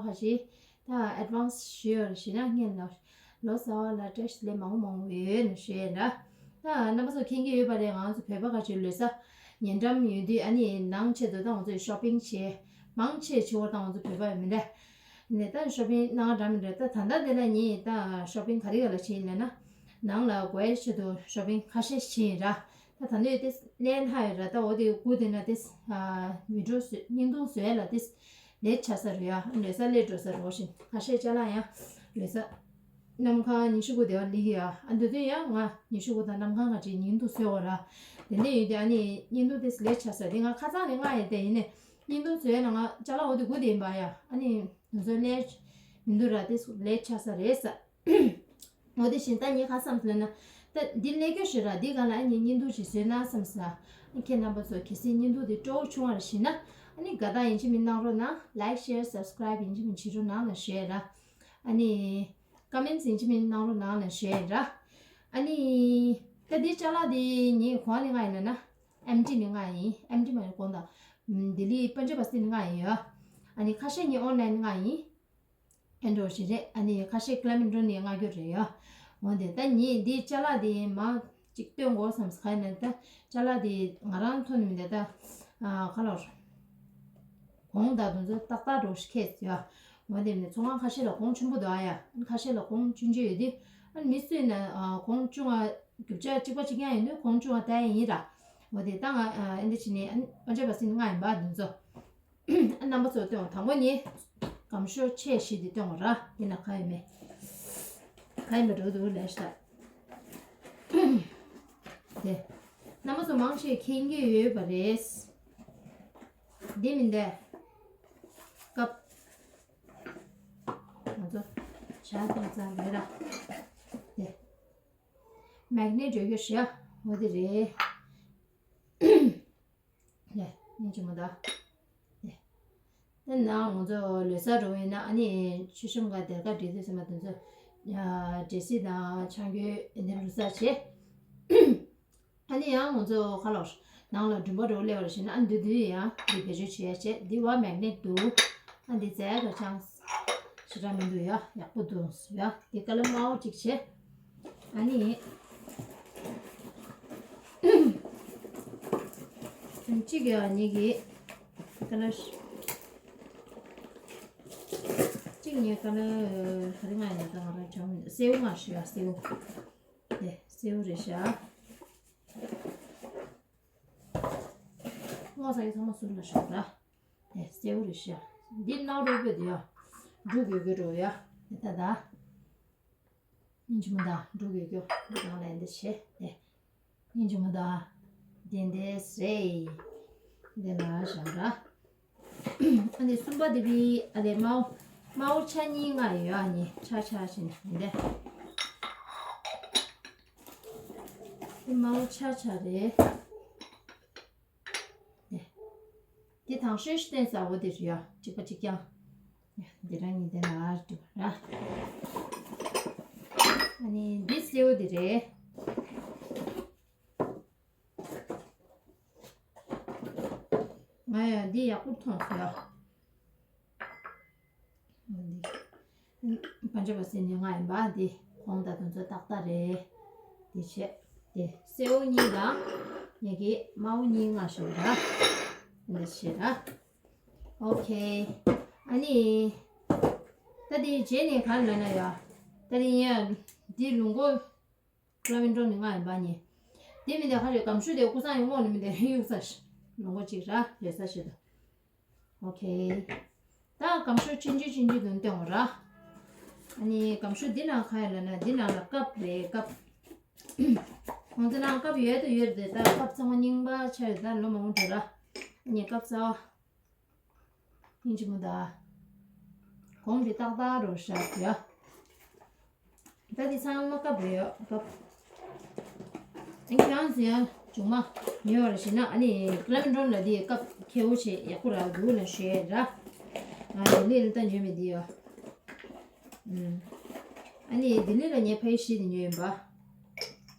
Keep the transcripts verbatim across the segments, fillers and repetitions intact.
ཁ་ཤས་ད་ཨེཌ་ཝན་སི་ཞུ་ཡོད་ཞེ་ན་ངས་ལ་ལོ་གསར་བ་ལ་བཀྲ་ཤིས་བདེ་ལེགས་མང་པོ་མང་པོ་ཡོད་ནས་ཞུ་ཡས་འདྲ། ད་རྣམ་པ་ཚོ་མཁྱེན་གྱི་ཡོད་པ་རེད། ང་ཚོ་བོད་པ་ཁ་ཤས་ལོ་གསར་ཉེ་འགྲམ་ཡོད་དུས་ཨ་ནི་ནང་ཆེད་དུ་ད་ང་ཚོས་ཤོ་པིང་བྱས། མང་ཆེ་ཆེ་བ་ད་ང་ཚོ་བོད་པ་ཡོད་མི་འདྲ། ནས་ད་ཤོ་པིང་གནང་འདྲ་མི་འདྲ། ད་ད་ལྟ་དེ་ལ་ངས་ད་ཤོ་པིང་ག་རེ་ག་ལ་བྱས་ཡིན་ལབ་ན། ནང་ལ་དགོས་ཆེད་དུ་ཤོ་པིང་ཁ་ཤས་བྱས་ཡིན་ར། ད་ད་ནས་དེ་ལེན་ཧ་ཡོད་ར། ད་འོ་དེ་སྒུག་བསྡད་ན་དེ་མི་འགྲོ་བཟོས་བརྙན་ཐུང་བཟོས་ལ་དེ་ལེཊ་ཆགས་ས་རེད་ཡ། ལོ་གསར་ལེཊ་འགྲོ་ས་རེད། འོ་བཞིན་ཁ་ཤས་ཅ་ལག་ཡང་ལོ་གསར་གནམ་གང་ཉི་ཤུ་དགུ་དེ་བ་ལི་ཡ། ཨ་འདི་དུས་ཡང་ང་ཉི་ཤུ་དགུ་དང་གནམ་གང་ང་ཅིག་བརྙན་ཐུང་བཟོས་འོ་ར། དེ་འདྲ་ཡོད་དུས་ཨ་ནི་བརྙན་ཐུང་དེ་ལེཊ་ཆགས་ས་དེ་ང་ཁ་སང་ནས་ང་ཡི་དེ་ཡིན་ནས་བརྙན་ཐུང་བཟོས་ན་ང་ཅ་ལག་འོ་དེ་སྒུག་བསྡད་ཡིན་པ་ཡ། ཨ་ནི་དེ་ཚོ་ལེཊ་མི་འདུག་ར། དེ་ལེཊ་ཆགས་ས་རེད་ས། འོ་དེ་བཞིན་ད་ངས་ག་བསམ་སོང་ན། ད་འདི་ལས་ཀ་ཞིག་ར། འདི་ག་ལ་ཨ་ནི་བརྙན་ཐུང་ཞིག་བཟོས་ན་བསམ་སོང་། ཨ་ཁྱེད་རྣམ་པ་ཚོ་གལ་སྲིད་བརྙན་ཐུང་འདི་སྤྲོ་བོ་བྱུང་བ་ཞིག་ན་ཨ་ནི་དགའ་རྟགས་ཡིན་གཅིག་མིན་གནང་རོགས་གནང་། ལའིཀ་ཤེར་སབ་སི་ཀ་རའིབ་ཡིན་གཅིག་མིན་བྱེད་རོགས་གནང་ལ་ཞུ་ཡས་ར། ཨ་ནི་ཀོ་མེན་ཊི་ཡིན་གཅིག་མིན་གནང་རོགས་གནང་ལ་ཞུ་ཡས་ར། ཨ་ནི་ད་འདི་ཅ་ལག་འདི་ངས་གང་ནས་མངགས་ཡིན་ལབ་ན། ཨེམ་ཌི་ནས་མངགས་ཡིན། ཨེམ་ཌི་མ་ཡིན་དགོངས་དག་ལྡི་ལི་པན་ཇབ་བ་སི་ཊི་ནས་མངགས་ཡིན་ཡ། ཨ་ནི་ཁ་ཤས་ངས་ཨོན་ལན་ནས་མངགས་ཡིན། ཨེ་འགྲོ་ཞིག་རེད། ཨ་ནི་ཁ་ཤས་ཀི་ལ་མེན་ཊོ་ནས་མངགས་རྒྱུ་རེད་ཡ། འོ་དེ་ད་ངས་འདི་ཅ་ལག་འདི་མ་གཅིག་སྟོན་དགོས་བསམ་ས་ཁ་ནས། ད་ཅ་ལག་འདི་ང་རང་ཐོན་མི་འདི་ད་ཨ་ཁ་ལོར་གོང་ད་དུང་ཚོ་ཏག་ཏག་འགྲོ་ཞིག་ཁེས་ཡ། འོ་དེ་མིན་ཚོང་ཁང་ཁ་ཤས་ལ་གོང་ཆེན་པོ་འདུག་ཨ་ཡ། ཁ་ཤས་ལ་གོང་ཆུང་ཆུང་ཡོད་དུས་ཨ་མི་སུས་ན་ཨ་གོང་ཆུང་བ་རྒྱུ་ཆ་གཅིག་པ་གཅིག་རྐྱང་ཡིན་དུས་གོང་ཆུང་བ་ད་ཡིན་ར། འོ་དེ་ད་ང་ཨ་ཨེ་འདི་བྱས་ནས་ཨ་ཨ་ཅག་པ་སིན་ང་ཡིན་པ་འདི་ཚོ། རྣམ་པ་ཚོ་སྟོན་དང་པོ་ནི་སྒམ་ཤོག་ཆེ་བཞི་འདི་སྟོན་ར། འདི་ན་ག་ཡོད་མེད། ག་ཡིན་པ་འགྲོ་འདུག་ལས་ཤ། དེ་རྣམ་པ་ཚོ་མང་ཆེ་མཁྱེན་གྱི་ཡོད་པ་རེད། འདི་མིན་འདི་ཀབ། ང་ཚོ་ཇ་འཐུང་ས་རེད་ར། དེ་མེག་ནེ་ཊི་ཡོད་རྒྱུ་ཞིག་ཡ། འོ་དེ་རེད། ལེ། སྙིང་རྗེ་མོ་ད། ལེ། ད་ནང་ང་ཚོ་ལོ་གསར་འགྲོ་བས་ན་ཨ་ནི་ཆུ་ཤོམ་ག་སྡེར་ཁ་འབྲི་དུས་ཚང་མ་དེ་ཚོ་འབྲས་སིལ་དང་ཆང་སྐྱོན་འདི་འདྲ་བླུགས་ས་བྱེད། ཨ་ནི་ཡང་ང་ཚོ་ཁ་ལོར་ནང་ལ་འགྲུམ་པ་འགྲོ་སླེབས་པར་བྱེད་ན་ཨ་འདི་དུས་ཡང་འདི་བེད་སྤྱོད་བྱེད་ཡ་བྱེད། འདི་བ་མེག་ནེ་ཊི་འདུག་ཨ་འདི་རྫས་ཀ་ཆང་ཞེ་དྲག་མི་འདུག་ཡ། ཡག་པོ་འདུག་ཡ། འདི་ཀ་ལ་དམར་པོ་གཅིག་བྱེད། ཨ་ནི། གཅིག་ཡ་ཉིད་ཀྱི་ཀ་ལ། གཅིག་ཉིད་ཀ་ལ་ག་རེ་མངགས་ཡིན་ད་ང་རང་བྱང་སེའུ་མངགས་ཤི་ཡ། སེའུ། དེ་སེའུ་རེད་ཤག་སྔོ་ས་ཡི་ཚང་མ་ཟུར་ལ་བཞག་ར། དེ་སེའུ་རེད་ཤག་འདི་ནང་རོ་པོ་དེ་ཡ། འབྲུ་གུ་གུ་འགྲོ་ཡ། དེ་ད་ད། སྙིང་རྗེ་མོ་དང་འགྲོ་དགོས་རྒྱུ་འདི་གང་ལ་འདི་བྱེད་དེ། སྙིང་རྗེ་མོ་དང་དེ་འདྲའི་རེད། འདི་ལ་བཞག་ར། ཨ་ནི་གསུམ་པ་དེ་བི་ཨ་ལེ་མའོ། མའོ་ཆ་གཉིས་མངགས་ཡོད། ཨ་ནི་ཆ་ཆ་བྱས་ནས་འདི་འདྲ། འདི་མའོ་ཆ་ཆ་རེད། དེ་དེ་དང་ཤོས་ཤིག་བསྟན་ས་འོ་དེ་རེད་ཡ། གཅིག་པ་གཅིག་རྐྱང་། དེ་རང་ཉིད་དེ་ལ་འགྲོ་ར། ཨ་ནི་འདི་སེའུ་དེ་རེད། ང་ཡང་འདི་ཡག་པོ་མཐོང་སོང་ཡ། འདི་པན་ཇབ་བ་སི་ནས་མངགས་ཡིན་པ། འདི་གོང་ད་དུང་ཚོ་ཏག་ཏག་རེད། འདི་བྱས། འདི་སེའུ་གཉིས་དང་ངེད་ཀྱི་མའོ་གཉིས་མངགས་ཤོག་ར། འདི་བྱས་ར། ཨོ་ཁེ། ཨ་ནི། ད་འདི་རྗེས་ནས་ག་རེ་ལབ་ན་ཡ། ད་འདི་ཡ། འདི་ལུང་གོ་ཀ་ལ་བིན་ཀྲོ་ནས་མངགས་ཡིན་པ་ནི། དེ་མིན་དེ་ཁ་རེ་སྒམ་ཤུ་དེ་ཀུ་སང་ཡོང་ངོ་ནི་མིན་དེ་གཡུག་ས་ལུང་གོ་གཅིག་ར་ཡོད་ས་ཞིག་ཏུ། ཨོ་ཁེ། ད་སྒམ་ཤུ་ཆུང་ཆུང་ཆུང་ཆུང་དུ་སྟོན་དགོས་ར། ཨ་ནི་སྒམ་ཤུ་འདི་ནང་ག་ཡོད་ལབ་ན་འདི་ནང་ལ་ཀབ་རེད། ཀབ། ང་ཚོ་ནང་ཀབ་ཡོད་དུ་ཡོད་རེད། ད་ཀབ་ཚང་མ་རྙིང་པ་ཆགས་ཡོད། ད་ལོ་མང་པོ་འགྲོ་ར། ཨ་ནི་ཀབ་གསར་པ། སྙིང་རྗེ་མོ་ད། གོང་འདི་ཏག་ཏག་རོ་ཤག་ཡ། ད་འདི་ཚང་མ་ཀབ་རེད་ཡ། ཀབ། ཨ་ནི་ཁྱེད་རང་ཚོ་ཡང་ཆུང་མ་ཉོས་པར་བྱེད་ན་ཨ་ནི་ཀ་ལ་མེན་ཀྲོ་ལ་འདི་ཀབ་ཁེ་པོ་བྱེད་ཡག་པོ་རག་འདུག་ལ་ཞུ་ཡས་ར། ང་ལྡི་ལི་ལ་ད་ཉོས་མེད་འདི་ཡ། ཨུམ། ཨ་ནི་ལྡི་ལི་ལ་ངས་ཕ་ཡི་བཞི་འདི་ཉོས་ཡིན་པ།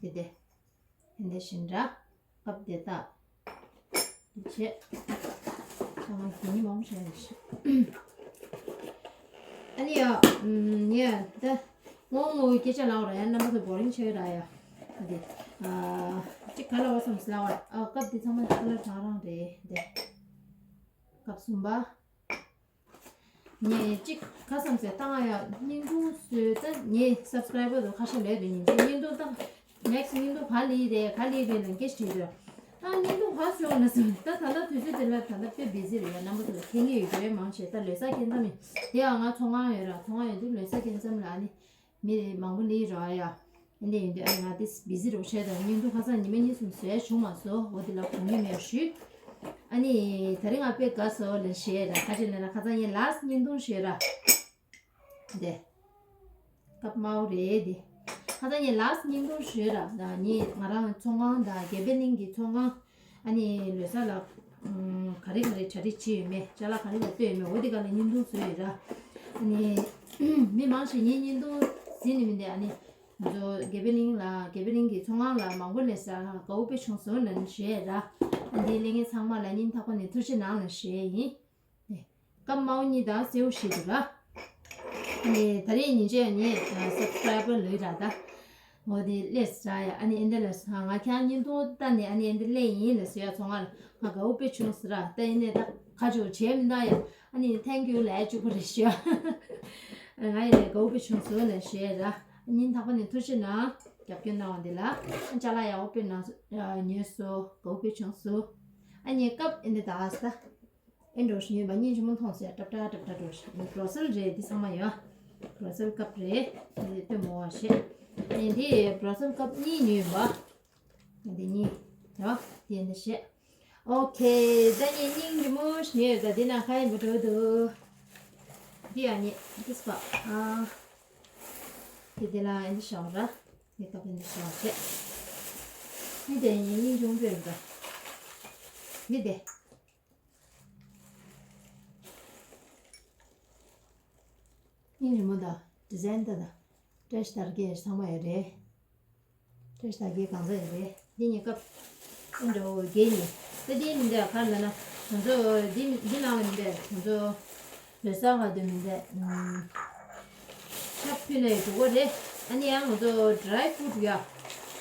དེ་དེ། དེ་འདྲ་བཞིན་འདྲ། ཀབ་དེ་དག་བྱེད། ཚང་མ་དེ་ཉིད་མང་བྱས་ཤིག་ཨ་ནི་ཡ། ཨམ། ཡ། ད་ངོ་ངོ་སྐད་ཆ་ལབ་ར་ཡ། རྣམ་པ་ཚོ་བོ་རིང་ཆགས་ར་ཡ། ཨ་དེ། ཨ། ཅིག་ག་ལ་བ་སམ་སི་ལ་བ། ཨ། སྐབས་དེ་ཚང་མ་ཁ་ལར་གྲང་རང་རེད་དེ། སྐབས་གསུམ་པ། ངས་ཅིག་ཁ་སམ་སི་བཏང་ཡ། བརྙན་ཐུང་བཟོས་ད་ངས་སབ་སི་ཀ་རའི་བར་དུ་ཁ་ཤས་ལས་དེ་ཡིན་དེ། བརྙན་ཐུང་བཏང་། ནེག་སི་བརྙན་ཐུང་ག་ལི་རེད། ག་ལི་རེད་ལ་སྐད་ཆ་དྲིས་དུས། ད་བརྙན་ཐུང་ག་བཟོས་ན་སོང་། ད་ད་ལྟ་དུས་ཚོད་དེ་ལ་ད་ལྟ་དཔེ་བི་ཟི་རེད་ཡ། རྣམ་པ་ཚོ་ལ་ཁེ་ངེས་ཡོད་རེད། མང་ཆེ་ད་ལོ་གསར་སྐྱེལ་མཚམས་ཡིན་དེ་ཡ། ང་ཚོང་ཁང་ཡོད་ར། ཚོང་ཁང་ཡོད་དུས་ལོ་གསར་སྐྱེལ་མཚམས་ལ་ཨ་ནི་མི་མང་པོ་ལི་ར་ཡ། ཨ་ནི་ཡིན་དུས་ཨ་ནི་ང་དེ་བི་ཟི་རུ་བྱས་དང་། བརྙན་ཐུང་ཁ་སང་ཉི་མ་གཉིས་གསུམ་བཟོས་བྱུང་མ་སོང་། འོ་དེ་ལ་གོ་ཉིན་མེད་ཞུས། ཨ་ནི་ད་རིང་ང་དཔེ་དགའ་སོང་ལ་བྱས་ར། ཁ་ཅིག་ལ་ན་ཁ་སང་ངས་ལ་སི་བརྙན་ཐུང་བཟོས་ར། དེ། སྐབས་དམའ་བོ་རེད་དེ། ཁ་སང་ངས་ལ་སི་བརྙན་ཐུང་བཟོས་ར། ད་ངས་ང་རང་ཚོང་ཁང་དང་དགེ་འཕེལ་གླིང་གི་ཚོང་ཁང་། ཨ་ནི་ལོ་གསར་ལ་ཨམ། ག་རེ་ག་རེ་གྲ་སྒྲིག་བྱས་ཡོད་མེད། ཅ་ལག་ག་རེ་ག་རེ་བཏོན་ཡོད་མེད། འོ་དེ་ག་ལ་བརྙན་ཐུང་བཟོས་ཡོད་ར། ཨ་ནི་མི་མང་ཞིག་ངའི་བརྙན་ཐུང་གཟིགས་ནས་མི་འདུག་ཨ་ནི་ང་ཚོ་དགེ་འཕེལ་གླིང་ལ། དགེ་འཕེལ་གླིང་གི་ཚོང་ཁང་ལ་མང་པོ་ལས་ས་དགའ་བོ་དཔེ་བྱུང་སོང་ལ་ནི་བཤད་ར། ཨ་ནི་ལས་ངན་ཚང་མ་ལ་སྙིང་ཐག་པ་ནས་ཐུགས་རྗེ་གནང་ལ་བཤད་ཡིན། ནས། སྐབས་དམའ་བོ་གཉིས་དང་གསལ་བོ་ཞིག་འདུག་ར། ནས་ད་རེས་ཉིན་བྱེད་ངས་སབ་སི་ཀ་རའི་བར་ལོས་ར་ད། འོ་དེ་ལས་ར་ཡ། ཨ་ནི་ཨེ་འདྲ་ལ་ང་ཁྱང་བརྙན་ཐུང་ལྟ་ནས་ཨ་ནི་ཨེ་འདྲ་ལས་ཡིན་ལ་ཟེར་ཡ། ཚོང་ཁང་ལ་ང་དགའ་བོ་དཔེ་བྱུང་ཟེར་ར། ད་ཡིན་ནས་ད་ཁ་ཆུ་བྱས་མི་འདུག་ཡ། ཨ་ནི་ཐེང་ཀིའུ་ལས་བཅུག་པ་རེད་ཞུ། ང་ཡིན་ནས་དགའ་བོ་དཔེ་བྱུང་སོང་ལ་ཞུ་ཡ་ར། སྙིང་ཐག་པ་ནས་ཐུགས་རྗེ་གནང་། རྒྱབ་སྐྱོར་གནང་བ་འདི་ལ། ཅ་ལག་ཡག་པོ་དཔེ་གནང་སོང་། ཉོས་སོང་། དགའ་བོ་དཔེ་བྱུང་སོང་། ཨ་ནི་སྐབས་ཨེ་འདྲ་ད་ས། ཨེ་འགྲོ་ཞིག་ཡོད་པ་སྙིང་རྗེ་མོ་མཐོང་ཟེར། ཏྲབ་ཏྲ་ཏྲབ་ཏྲ་འགྲོ་ཞིག་བྲོ་སེལ་རེད་འདི་ཚང་མ་ཡོད། བྲོ་སེལ་ཀབ་རེད། འདི་ལྟད་མོ་བ་ཞེས། ཨེ་འདི་བྲོ་སེལ་ཀབ་གཉིས་ཉོས་ཡོད་པ། འདི་གཉིས་ཡོད། འདི་འདི་ཞེས། ཨོ་ཁེ། ད་ངས་སྙིང་རྗེ་མོ་ཞིག་ཉོས་ཡོད། ད་འདི་ན་ཁ་ཡིན་པ་འགྲོ་འདུག་འདི་ཡ་ཉེ་འདི་སྤ་ཨ། འདི་འདི་ལ་འདི་ཤོག་ར། འདི་ཀབ་འདི་ཤོག་ཞེས། འདི་དེ་ངས་སྙིང་རྗེ་མོ་དཔེ་རུ་འདུག་འདི་དེ། སྙིང་རྗེ་མོ་དང་ཌི་ཛའིན་ད་དང་། བཀྲ་ཤིས་དར་རྒྱས་ཚང་མ་ཡོད་རེད། བཀྲ་ཤིས་དར་རྒྱས་གང་ས་ཡོད་རེད། འདི་ཉིན་སྐབས་ཨེ་འདྲ་བོ་རྒྱས་ནས་ད་འདི་མི་འདྲ་ག་ལ་ན་ང་ཚོ་འདི་འདི་ནང་ལ་མི་འདྲ། ང་ཚོ་ལོ་གསར་ག་དུས་མི་འདྲ། ཆབ་ཕུལ་ནས་འགྲོ་གི་རེད། ཨ་ནི་ཡང་ང་ཚོ་ཌི་རའི་ཕུ་རུཊ་ཡ།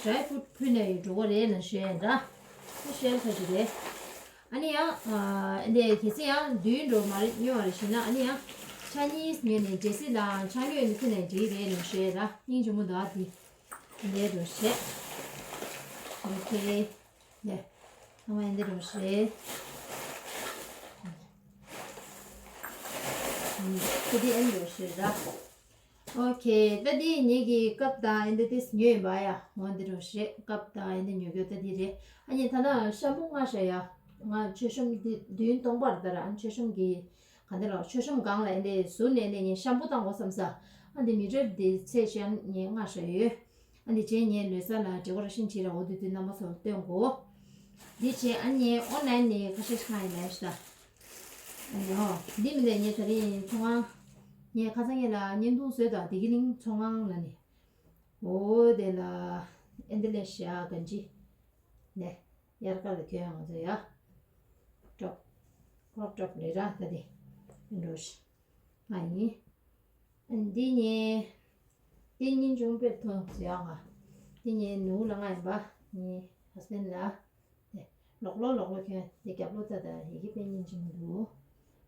ཌི་རའི་ཕུ་རུཊ་ཕུལ་ནས་འགྲོ་གི་རེད་ལ་ཞུ་ཡ་འདྲ། ད་ཤེལ་ཁ་ཅིག་རེད། ཨ་ནི་ཡང་། ཨ། འདི་གལ་སྲིད་ཡང་བདུན་འགྲོ་མ་རེད་ཉོ་བ་རེད་ཞུས་ན། ཨ་ནི་ཡང་ཆ་གཉིས་ཉོས་ནས་འབྲས་སིལ་ལའང་ཆ་ཉོས་ནས་ཁྱོན་ནས་འགྲིག་རེད་ལ་ཞུས་ད། སྙིང་རྗེ་མོ་འདུག་ཨ། དེ་འདྲའི་འགྲོ་ཞེས། ཨོ་ཁེ། ཡ། ཚང་མ་འདི་འགྲོ་ཞེས། ཁོ་དེ་ཨེ་འགྲོ་ཞེས་ར། ཨོ་ཁེ། ད་འདི་ངེད་ཀྱི་ཀབ་དང་ཨེ་འདི་ཏིས་ཉོས་ཡིན་པ་ཡ། འོ་འདི་འདྲ་རེད། ཀབ་དང་ཨེ་འདི་ཉོ་རྒྱུ་ད་འདི་རེད། ཨ་ནི་ད་ལྟ་ཤམ་པུ་མངགས་བཞག་ཡ། ང་མཆོད་གཤོམ་འདི་བདུན་སྟོང་པར་ད་ར། ཨ་ནི་མཆོད་གཤོམ་གྱི་ག་འདི་ལ་མཆོད་གཤོམ་སྒང་ལ་ཨེ་འདི་ཟུར་ནས་ནས་ངས་ཤམ་པུ་བཏང་དགོས་བསམ་ས། ཨ་འདི་མི་འདྲ་འདི་ཚེས་ཤན་ངས་མངགས་བཞག་ཡོད། ཨ་འདི་རྗེས་ངས་ལོ་གསར་ལ་ཌེ་ཀོ་རེ་ཤན་བྱེད་ར། འོ་དུས་དུས་རྣམ་པ་ཚོར་སྟོན་དགོས། འདི་རྗེས་ཨ་ནི་ངས་ཨོན་ལན་ནས་ཁ་ཤས་ཤིག་མངགས་ཡིན་ལ་ཤི་ད། ཨ་ནི་ཧོ། འདི་མི་འདྲ་ངས་ད་རིང་ཚོང་ཁང་། ངས་ཁ་སང་ངས་ལ་བརྙན་ཐུང་བཟོས་དང་བདེ་སྐྱིད་གླིང་ཚོང་ཁང་ལ་ནི། འོ་དེ་ལ་ཨེ་འདི་ལས་ཤ་ག་འཇི། ནས་དབྱར་ཁ་ལ་ཁྱོད་ང་ཚོ་ཡ། ཀྲོབ། ཀྲོབ་ཀྲོབ་ལས་ར་ད་དེ། ཨེ་འགྲོ་ཤི། ང་ཡིན། ཨ་འདི་ངས། འདི་སྙིང་རྗེ་མོ་དཔེ་མཐོང་ཟེར་ཡ་ང་། འདི་ངའི་ནུ་ལ་མངགས་ཡིན་པ། ངའི་ཧས་བྷེན་ལ། དེ་ལོག་ལོ་ལོག་ལོ་ཁྱོད་དེ་རྒྱབ་ལོག་ད་ད་ཡི་གེ་དཔེ་སྙིང་རྗེ་མོ་འདུག་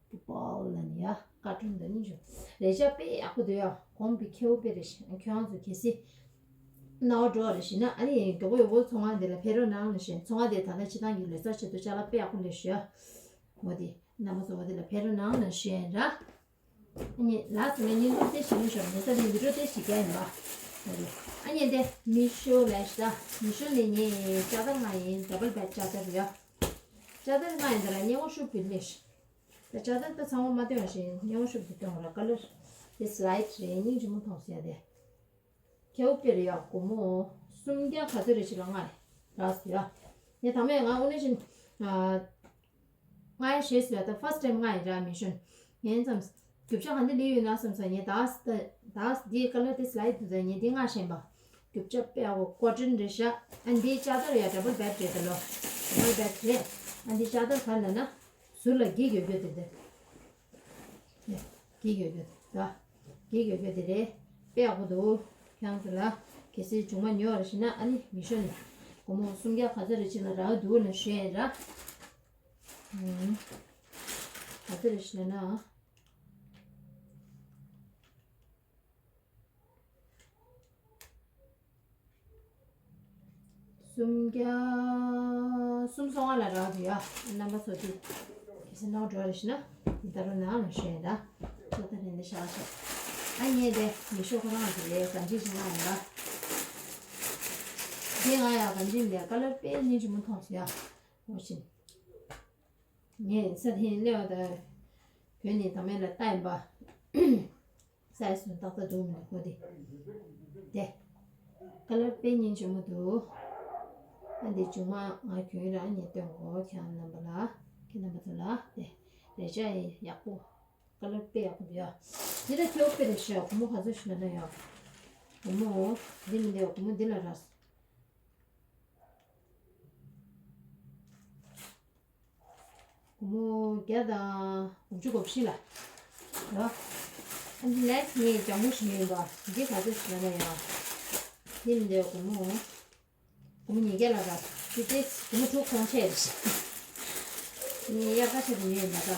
ཕུ་པའོ་ལ་ནི་ཡ། ཀར་ཊུན་ད་སྙིང་རྗེ་མོ། རེ་ཞག་དཔེ་ཡག་པོ་འདུག་ཡ། གོང་གི་ཁྱེའུ་དཔེ་རེ་ཞིག་ཁྱོད་རང་ཚོ་གལ་སྲིད་རྣ་བ་འགྲོ་བ་རེ་ཞིག་ན། ཨ་ནི་མགྱོགས་པོ་ཡོད་པོ་ཚོང་ཁང་དེ་ལ་ཕེབས་རོགས་གནང་ལ་ཞེས། ཚོང་ཁང་དེ་ད་ལྟ་སྤྱི་བཏང་གི་ལོ་གསར་ཆེད་དུ་ཅ་ལག་དཔེ་ཡག་པོ་ལས་ཞུ་ཡ། འོ་དེ་རྣམ་པ་ཚོ་འོ་དེ་ལ་ཕེབས་རོགས་གནང་ལ་ཞུ་ཡ་ར། ཨ་ནི་ལགས་སོ། ངས་བརྙན་ཐུང་དེ་ཞིག་ལས་ཞོར་ངས་ད་རིང་བི་ཌིའོ་དེ་ཞིག་རྒྱག་ཡིན་པ། ཨ་ནི་དེ་མི་ཤོ་ལས་ཤ། མི་ཤོ་ནས་ངས་ལྕགས་དར་མངགས་ཡིན། ཌ་བལ་བེཌ་ལྕགས་དར་ཡ། ལྕགས་དར་མངགས་ཡིན་ད་ར་སྙན་མོ་ཤུགས་ཀྱིས་ལས་ཤ། ད་ལྕགས་དར་ད་ཚང་མ་མ་སྟོན་བ་ཞིག་སྙན་མོ་ཤུགས་ཀྱིས་སྟོན་བ་ར། ཀ་ལར་དེ་སི་ལའིཊ་རེད། སྙིང་རྗེ་མོ་མཐོང་ཟེར་ཡ་དེ། ཁྱེའུ་དཔེ་རེད་ཡ། སྒོར་མོ་སུམ་བརྒྱ་ག་ཚོད་རེད་ཅིག་ལ་མངགས་རེད་ཟེར་ཡ། ངས་ད་མས་ང་དངོས་གནས་བཞིན། ཨ། མངགས་ཡ་ཞེས་ཟེར་ཡ། ད་ཕར་སི་ཊི་ཊའིམ་མངགས་ཡིན་ར། མི་ཤོན་ངས་མཚམས་རྒྱུ་ཆ་ག་འདི་ལས་ཡོད་ན་བསམ་ས། ངས་ད་ད་ད་འདི་ཀ་ལར་དེ་སི་ལའིཊ་དུ་ད་ངས་འདི་མངགས་ཤེས་པ། རྒྱུ་ཆ་དཔེ་ཡག་པོ་ཀོ་ཊོན་རེད་ཤག་ཨ་འདི་ལྕགས་དར་ཡ་ཌ་བལ་བེཌ་རེད་ད་ལོ། ཌ་བལ་བེཌ་རེད། ཨ་འདི་ལྕགས་དར་ག་ལ་ན་ཟུར་ལ་འགྱིག་ཡོད་རྒྱུ་དེ་འདི། འགྱིག་ཡོད་རྒྱུ་ད། གི་ཡོད་པ་དེ་རེད། དཔེ་ཡག་པོ་འདུག་ཁྱེད་རང་ཚོ་ལ་གལ་སྲིད་མཇུག་མ་ཉོ་བ་རེད་ཤེས་ན། ཨ་ནི་མི་ཤོ་ནས་སྒོར་མོ་སུམ་བརྒྱ་ག་ཚོད་རེད་ཅིག་ལ་རག་འདུག་ན་ཤེས་ར། ཨུམ། ག་ཚོད་རེད་ཤེས་ན། སུམ་བརྒྱ། སུམ་སོ་ལྔ་ལ་རག་འདུག་ཡ། རྣམ་པ་ཚོ་དེ་གལ་སྲིད་ནོར་འགྲོ་རེད་ཤེས་ན། ད་རུང་ནང་ལ་ཤོད་ཡ་ད། ཚོ་ད་རེད་འདི་བཞག་ཤོག་ཨ་ངས་དེ་མི་ཤོ་ཁོ་རང་གི་ལས་གང་ཅི་བྱེད་ན་ཡང་ད། དེ་ང་ཡ་གང་ཅི་ལས་ཀ་ལར་དཔེ་སྙིང་རྗེ་མོ་མཐོང་སོང་ཡ། འོ་ཤིན། ངས་ས་དེ་སླེབས་པ་དང་གྱོན་ནས་དང་མེད་ལ་ལྟ་ཡིན་པ། སའི་སུ་ཏག་ཏག་འདུག་མི་འདུག་ཁོ་དེ། དེ། ཀ་ལར་དཔེ་སྙིང་རྗེ་མོ་འདུག་ཨ་འདི་མཇུག་མ་ང་གྱོན་རང་ངས་སྟོན་གོ་ཁྱེད་རྣམ་པ་ལ། ཁྱེད་རྣམ་པ་ཚོ་ལ་དེ། རེ་ཆ་ཡི་ཡག་པོ། ཀ་ལར་དཔེ་ཡག་པོ་འདུག་ཡ། འདི་ལ་ཁྱེའུ་དཔེ་རེ་ཤ་སྒོར་མོ་ག་ཚོད་ཞིག་ལ་ན་ཡ། སྒོར་མོ། འདི་མི་འདུག་སྒོར་མོ་འདི་ལ་རག་སྒོར་མོ་བརྒྱ་དང་དགུ་བཅུ་གོ་བཞི་ལ། ཡ། ཨ་འདི་ལས་ངས་ལྗང་མོ་ཞིག་ཉོས་པ། འདི་ག་ཚོད་ཞིག་ལ་ན་ཡ། འདི་མི་འདུག་སྒོར་མོ། སྒོར་མོ་ཉིས་བརྒྱ་ལ་རག་འདི་ཏིས་སྒོར་མོ་དྲུག་གོང་ཆེ་རེད། ངས་དབྱར་ཁ་ཆེད་དུ་ཉོས་ཡིན་པ་ད།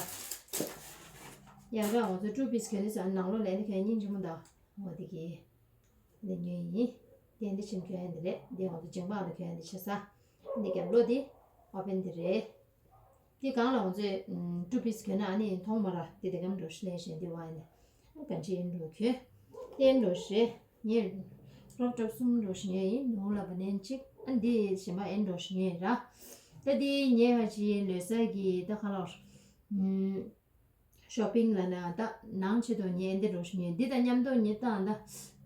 དབྱར་ཁ་ང་ཚོ་ཀྲུ་པིས་ག་ནས་ཟ་ནང་ལོགས་ལས་ནི་གའི་སྙིང་རྗེ་མོ་འདུག་འོ་དེ་གི། འདི་ཉོས་ཡིན། དེ་འདི་ཕྱིན་གྱོན་ཡ་འདི་རེད། འདི་ང་ཚོ་ཇེང་པག་ལ་གྱོན་ཡ་འདི་ཆ་ས། འདི་རྒྱབ་ལོགས་འདི་ཨོ་པན་འདི་རེད། འདི་སྒང་ལ་ང་ཚོས་ཀྲུ་པིས་གྱོན་ན་ཨ་ནི་མཐོང་མ་ར། འདི་དེ་གམ་འགྲོ་ཤི་ལས་བཞིན་འདི་བ་ཡིན། ག་འདྲ་ཡིན་འགྲོ་གྱོན། དེ་འགྲོ་ཤི་རེད། ངས་ཀྲོབ་ཀྲོབ་གསུམ་འགྲོ་ཤི་ཉོས་ཡིན། ནོར་ལ་བ་ནན་གཅིག་ཨ་འདི་གཞན་པ་ཨེ་འགྲོ་ཤི་ཉོས་ར། ད་འདི་ཉོས་པ་ཅིག་ལོས་ས་གི་ད་ཁ་ལོར། ཤོ་པིང་ལ་ན་ད་ནང་ཆེད་དུ་ངས་འདི་འགྲོ་ཤི་ཉོས། འདི་དང་མཉམ་དུ་ངས་ད་ད་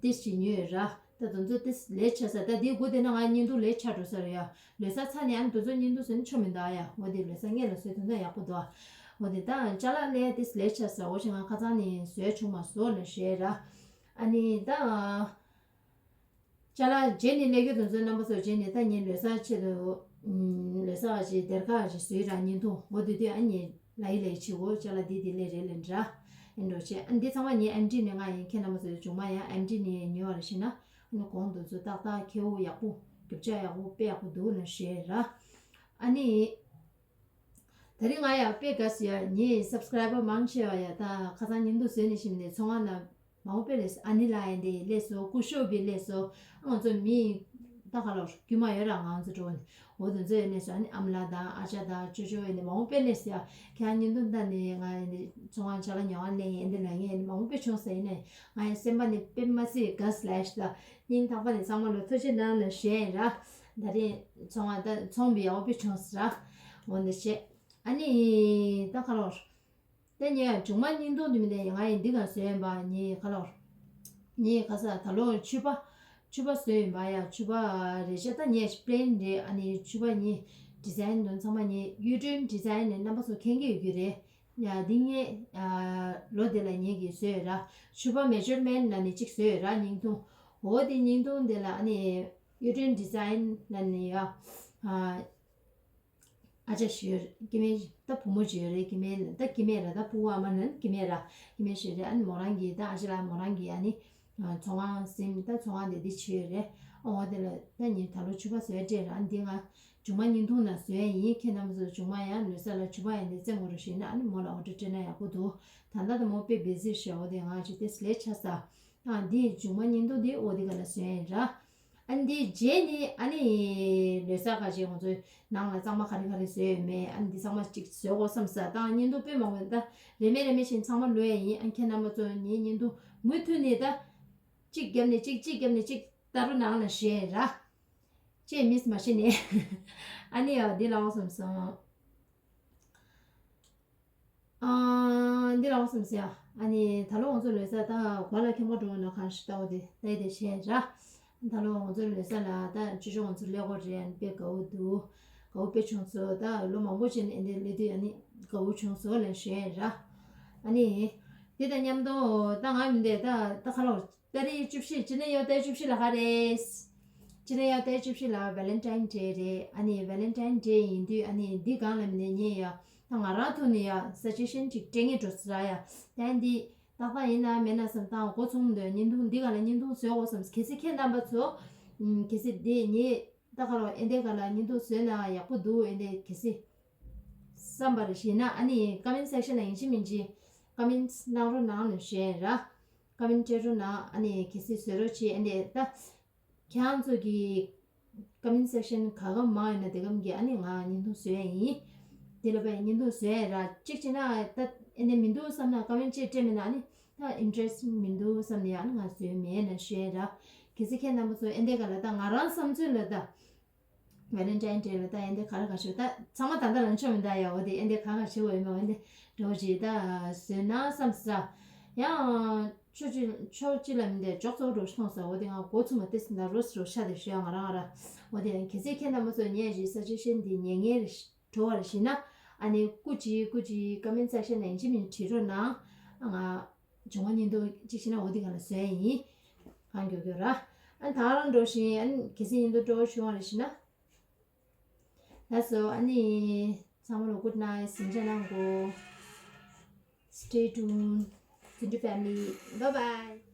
ཏིས་ཅིག་ཉོས་ར། ད་དུང་ཚོད་ཏིས་ལས་ཆ་ས། ད་འདི་དགུ་དེ་ན་ང་བརྙན་ཐུང་ལས་ཆ་འགྲོ་ས་རེད་ཡ། ལོས་ས་ཚ་ནས་ཨ་ནི་དུས་ཚོད་བརྙན་ཐུང་བཟོས་ན་ཆོ་མི་འདུག་ཡ། འོ་དེ་ལོས་ས་སྔས་ལ་བཟོས་ཐུབ་ན་ཡག་པོ་འདུག་འོ་དེ་ད་ཅ་ལག་ལས་ཏིས་ལས་ཆ་ས། འོ་ཞེ་ང་ཁ་ཚང་ནས་བཟོས་བྱུང་མ་བཟོ་ལ་ཞེས་ར། ཨ་ནི་ད་ཅ་ལག་རྗེས་ནས་ལས་རྒྱུ་དུས་ཚོད་རྣམ་པ་ཚོ་རྗེས་ནས་ད་ངས་ལོས་ས་ཆེད་དུ་ལོས་ས་ཅིག་སྡེར་ཁ་ཅིག་བཟོས་ར། བརྙན་ཐུང་འོ་དེ་དུས་ཨ་ནི་ལ་ཡི་ལ་ཡི་ཆེ་འོ་ཅ་ལག་འདི་འདི་ལས་རེད་ལས་འདྲ། ཨེ་འགྲོ་ཆེ་ཨ་འདི་ཚང་མ་ངས་ཨེམ་ཌི་ནས་ང་ཡིན། ཁྱེད་རྣམ་པ་ཚོ་བྱུང་མ་ཡ་ཨེམ་ཌི་ནས་ཉོས་པ་རེད་ཤེ་ན། ཨ་ནི་གོང་དུ་ཚོ་ཏག་ཏག་ཁེའུ་ཡག་པོ་རྒྱུ་ཆ་ཡག་པོ་དཔེ་ཡག་པོ་འདུག་ལ་ཞེས་ར། ཨ་ནི། ད་རིང་ང་ཡ་དཔེ་དགའ་སི་ཡ་ངའི་སབ་སི་ཀ་རའི་བར་མང་ཆེ་བ་ཡ་ད་ཁ་སང་ཉིན་དུ་བཟོས་ནས་ཤིམ་ནས་ཚོང་ཁང་ན་མང་པོ་དཔེ་ལས་ཨ་ནི་ལ་ཡ་འདི་ལས་སོ་སྐུ་ཞབས་པི་ལས་སོ་ང་ཚོ་མི་ད་ག་ལོར་རྒྱུ་མ་ཡོད་ར་ང་ཚོ་འགྲོ་ནས། འོ་དེ་ཚོ་ཡིན་ནས་སོ་ཨ་ནི་ཨ་མ་ལགས་དང་ཨ་ཅག་དང་ཅོ་ཅོ་ཡིན་ནས་མང་པོ་དཔེ་ལས་སི་ཡ་ཁྱེད་ཉིན་དུ་ད་ནས་ང་ཡ་འདི་ཚོང་ཁང་ཆ་ལ་ཉོ་ཁང་ལས་ཡིན་འདི་ལ་ངས་ཡིན་ནས་མང་པོ་དཔེ་བྱུང་ས་ཡིན་ནས་ང་ཡ་སེམས་པ་ནས་དཔེ་མ་སྲིད་དགའ་སི་ལས་ཤི་ད། སྙིང་ཐག་པ་ནས་ཚང་མ་ལ་ཐུགས་རྗེ་གནང་ལ་ཞུ་ཡིན་ར། ད་རེས་ཚོང་བ་ད་ཚོང་པའི་ཡག་པོ་བྱུང་ཟེར་ར། འོ་འདི་བྱས། ཨ་ནི་ད་ཁ་ལོར། ད་ངས་མཇུག་མ་བརྙན་ཐུང་འདི་མི་འདི་ང་ཡིན་འདི་ག་བཟོས་ཡིན་པ་ངས་ཁ་ལོར། ངས་ཁ་ས་ད་ལོ་ཕྱུ་པ། ཕྱུ་པ་བཟོས་ཡིན་པ་ཡ་ཕྱུ་པ་རེ་བྱས་ད་ངས་པི་ལེན་རེད། ཨ་ནི་ཕྱུ་པ་ངས་ཌི་ཛའིན་དོན་ཚང་མ་ངས་གཡུ་སྒྲོན་ཌི་ཛའིན་ནས་རྣམ་པ་ཚོ་མཁྱེན་གྱི་ཡོད་ཀྱི་རེད། ཡ་འདི་ངས་ལོ་འདི་ལ་ངས་ཀྱིས་བཟོས་ཡོད་ར། ཕྱུ་པ་མེ་ཇར་མེན་ལ་ནི་གཅིག་བཟོས་ཡོད་ར་བརྙན་ཐུང་། འོ་དེ་བརྙན་ཐུང་འདི་ལ་ཨ་ནི་གཡུ་སྒྲོན་ཌི་ཛའིན་ལ་ནི་ཡ། ཨ་ཅག་ཞིག་ཡོད་རེད། སྐྱེ་དམན་ད་བུ་མོ་ཅིག་ཡོད་རེད། སྐྱེ་དམན་ད་སྐྱེ་དམན་ར་ད་ཕྲུ་གུ་ཨ་མ་ནི་སྐྱེ་དམན་ར་སྐྱེ་དམན་ཞིག་རེད། ཨ་ནི་མོ་རང་གིས་ད་ཨ་ཅག་ལ་མོ་རང་གིས་ཨ་ནི། ཚོང་ཁང་ཟིན་ད་ཚོང་ཁང་དེ་འདི་བྱས་ཡོད་རེད། ཨོ་དེ་ལ་ད་ཉིན་ད་ལོ་ཕྱུ་པ་བཟོས་སྤྲད་ར་འདི་ང་མཇུག་མ་བརྙན་ཐུང་ནང་བཟོས་ཡིན། ཁྱེད་རྣམ་ཚོ་མཇུག་མ་ཡང་ལོས་ས་ལ་ཕྱུ་པ་ཡང་འདི་བཙེམ་དགོས་རེད་ཞེ་ན་ཨ་ནི་མོ་ལ་ཨོ་ཌར་སྤྲད་ན་ཡག་པོ་འདུག་ད་ལྟ་ད་མོ་དཔེ་བི་ཟི་ཞེ་འོ་དེ་ང་ཅིག་དེ་ལས་ཆ་ས་ཨ་འདི་མཇུག་མ་བརྙན་ཐུང་འདི་ཨོ་དེ་ག་ལ་བཟོས་ཡིན་ར། ཨ་ནི་འདི་རྗེས་ནི་ཨ་ནི་ལོས་ས་ག་ཅིག་ང་ཚོའི་ནང་ལ་གཙང་མ་ག་རེ་ག་རེ་བཟོས་ཡོད་མེད་ཨ་ནི་འདི་ཚང་མ་ཅིག་བཟོས་དགོས་བསམ་ས་དང་བརྙན་ཐུང་དཔེ་མང་པོ་ད་རེ་མེད་རེ་མེད་བཞིན་ཚང་མ་ལོས་ཡིན། ཨ་ཁྱེད་རྣམ་པ་ཚོ་ངའི་བརྙན་ཐུང་མུ་མཐུད་ནས་ད། གཅིག་བརྒྱབ་ནས་གཅིག་གཅིག་བརྒྱབ་ནས་གཅིག་ལྟ་རུ་ནང་ལ་བཞེས་ར། ཅེས་མིས་མ་ཤེས་ནས། ཨ་ནི་ཡ་འདི་ལའོ་སམ་སམ། ཨ་འདི་ལའོ་སམ་སི་ཡ། ཨ་ནི་ད་ལོ་ང་ཚོ་ལོས་ས་ད་གོ་ལ་ཁེ་མོ་འགྲོ་ན་གང་ཞིག་ལྟ་བ་དེ་ལྟ་ཡི་དེ་བཞེས་ར། ད་ལོ་ང་ཚོ་ལོས་ས་ལ་ད་ཅི་ཅོ་ང་ཚོ་ལས་གོ་རེ་ཨ་ནི་དཔེ་དགའ་བོ་འདུག་དགའ་བོ་དཔེ་བྱུང་སོ། ད་ལོ་མང་པོ་ཅིག་ནས་ཨ་ནི་ལས་དུས་ཨ་ནི་དགའ་བོ་བྱུང་སོ་ལ་བཞེས་ར། ཨ་ནི་དེ་དང་མཉམ་དུ་ད་ང་མི་འདས་ད་ད་ཁ་ལོ། ཏ་རིག་བཅུ་བཞི། སྤྱི་ཟླ་ཡོ་ཏའི་བཅུ་བཞི་ལ་ག་རེད། སྤྱི་ཟླ་ཡོ་ཏའི་བཅུ་བཞི་ལ་ཝེ་ལེན་ཊའིན་ཌེ་རེད། ཨ་ནི་ཝེ་ལེན་ཊའིན་ཌེ་ཡིན་དུས་ཨ་ནི་འདི་སྒང་ལ་མི་ནས་ཉེ་ཡ། ད་ང་རང་ཐོག་ནས་ཡ་སུ་ཇེ་ཤན་ཅིག་སྤྲད་ངེས་འགྲོ་ས་ཡ། ད་འདི་ ཏག་ཏག་ཡིན་ན་མེད་ན་བསམ་སྟངས་འགོ་ཚུགས་འདོད། བརྙན་ཐུང་འདི་ག་ལ་བརྙན་ཐུང་བཟོས་དགོས་བསམ། གལ་སྲིད་ཁྱེད་རྣམ་པ་ཚོ་ཨམ་གལ་སྲིད་འདི་ངས་ད་ག་རོ་ཨེ་འདི་ག་ལ་བརྙན་ཐུང་བཟོས་ན་ཡག་པོ་འདུག་ཨེ་འདི་གལ་སྲིད་བསམ་པ་རེ་ཞིག་ན་ཨ་ནི་comment section ལ་ཡིན་གཅིག་མིན་གཅིག་comment གནང་རོགས་གནང་ལ་ཞེས་ར། comment སྤྲད་རོགས་གནང་། ཨ་ནི་གལ་སྲིད་བཟོས་རོགས་བྱེད་ཨེ་འདི་ད། ཁྱེད་རང་ཚོ་གི་comment section ག་གམ་མང་ཡོད་ན་དེ་གམ་གི་ཨ་ནི་ང་བརྙན་ཐུང་བཟོ་ཡ་ཡིན། དེ་ལ་བས་བརྙན་ཐུང་བཟོ་ཡ་ར་གཅིག་བྱས་ན་ད་ཨེ་ནས་མི་འདུག་བསམ་ན་comment གཅིག་སྤྲད་མེད་ན་ཨ་ནི་ད་interest མི་འདུག་བསམ་ནས་ཨ་ནི་ང་བཟོས་མེད་ན་ཞུ་ཡ་ར། གལ་སྲིད་ཁྱེད་རྣམ་པ་ཚོ་ཨེ་འདས་ག་ལ་ད་ང་རང་བསམ་ཚུལ་ལ་ད་Valentine Day ལ་ད་ཨེ་འདས་ག་རེ་ག་ཞུ་ད་ཚང་མ་ད་ལྟ་ལ་མཆོད་མེ་ད་ཡ་འོ་དེ་ཨེ་འདས་ག་ག་ཞུ་བ་ཡིན་མ་འོ་འདས་འགྲོ་བྱེད་ད་བཟོས་ན་བསམ་ས་ཡང་། ཕྱོགས་གཅིག་ཕྱོགས་གཅིག་ལ་མི་འདས་ཅོག་ཙོག་རོ་སོང་ས་འོ་དེ་ང་འགོ་ཚུགས་མ་ཏེ་སི་ན་རོ་སི་རོ་ཤ་དེ་ཞུ་ཡ་ང་རང་ང་ར། འོ་དེ་གལ་སྲིད་ཁྱེད་རྣམ་པ་ཚོ་ངས་རེ་suggestion འདི་ཉན་ངེས་རེ་འགྲོ་བ་རེ་ཞིག་ན་ཨ་ནི་སྐུ་གཅིག་སྐུ་གཅིག་comment section ནང་ཡིན་གཅིག་མིན་བྲིས་རོགས་གནང་། ང་བྱུང་བ་ཉིན་དུ་གཅིག་ཤི་ན་འོ་དེ་ག་ལ་བཟོས་ཡ་ཡིན། གང་མགྱོགས་མགྱོགས་ར། ཨ་ནི་ད་རང་འགྲོ་བཞིན་ཨ་ནི་གལ་སྲིད་ཉིན་དུ་འགྲོ་བ་བྱུང་བ་རེ་ཞིག་ན། ལགས་སོ་ཨ་ནི་ཚང་མ་ལ་good night ཟིན་བྲིས་གནང་གོ། Stay tuned. Zindu family. Bye bye.